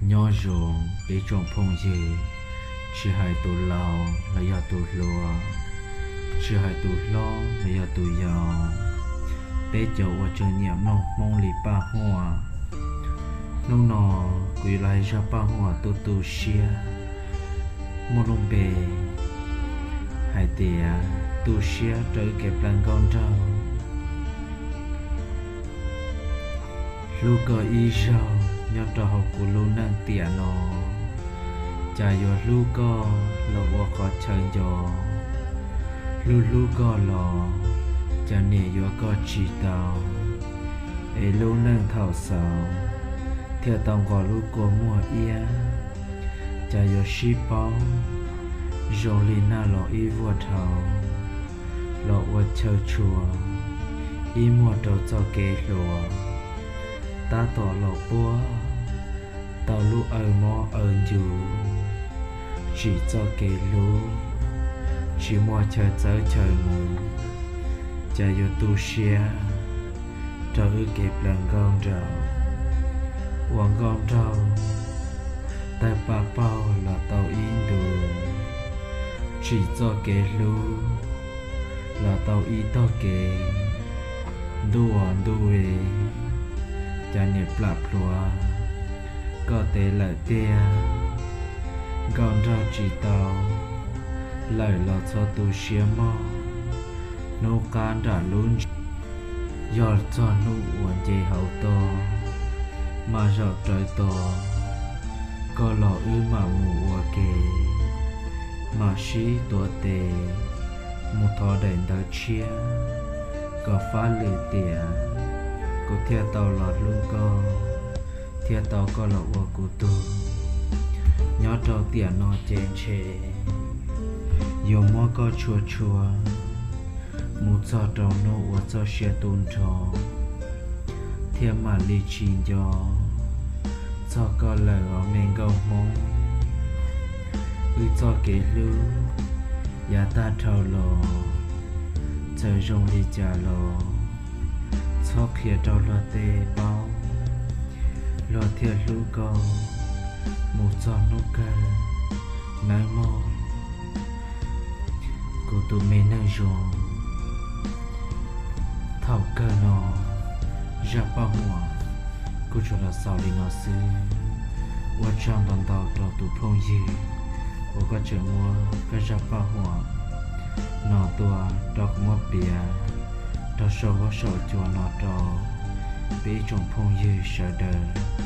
Nyob zoo peb tsoom phooj ywg, tsis hais tus laus los yog tus hluas, tsis hais tus hlob los yog tus yau, peb cov uas tseem nyiam mloog Hmoob li Paj Huam. Hnub no kuv yuav los hais zaj paj huam tu tu siab muaj lub npe hais tias tu siab rau wb kev plaws nkauj nraug. Hlub koj ib zaug nyob rau hauv kuv lub neej tiam no, cas yuav hlub koj los ua qhov chaw nco. Hlub hlub koj los cas niam yuav koj tsis tau, es lub neej thaum xaus thiaj tau nqos lub kua muag iab. Cas yuav sib paub zoo li nag los ib vuag dhau, los ua chaw tshua ib muag rau txoj kev hluas. Tab tom los puag tau lub aw mob aw ncu, tsim txoj kev hlub tsis muaj chaw txawb chaw mus, cas yuav tu siab rau wb kev plaws nkauj nraug. Ua nkauj nraug tawg pa paug los tau ib ntus, tsim txoj kev hlub los tau ib tog kev. Ntuj aw ntuj e, cas niam plam plhuav koj tes lawm tiag. Nkauj nraug tsis tau lawm los txhob tu siab mog. Hnub qab nram lub ntsis, yog txog hnub uas nce hauv toj, mas zaum rawv tos koj los wb mam mus ua ke, mam sib tuav tes mus thov daim ntawv tshiab kom fab lwm tiam, kuv thiaj tau los hlub koj, thiaj tau koj los ua kuv tug. Nyob rau tiam no ces ntshe yuav muab koj tshua tshua mus txog rau hnub uas txoj sia tu nrho, thiaj mam li tsis nco txog koj lawm os me nkauj Hmoob. Wb txoj kev hlub yav tag dhau los, txawm zoo li cas los txhob qhia rau luag tej paub, luag thiaj hlub koj mus txog hnub kawg nawb mog, kuv tus me neej zoo. Thaum kawg no, zaj paj huam kuj tsuas los xaus li no xwb. Ua tsaug ntau ntau rau tus phooj ywg uas koj tseem muab koj zaj paj huam no tuaj rau kuv muab piav rau saum huab saum cua no rau peb ib tsoom phooj ywg sawv daws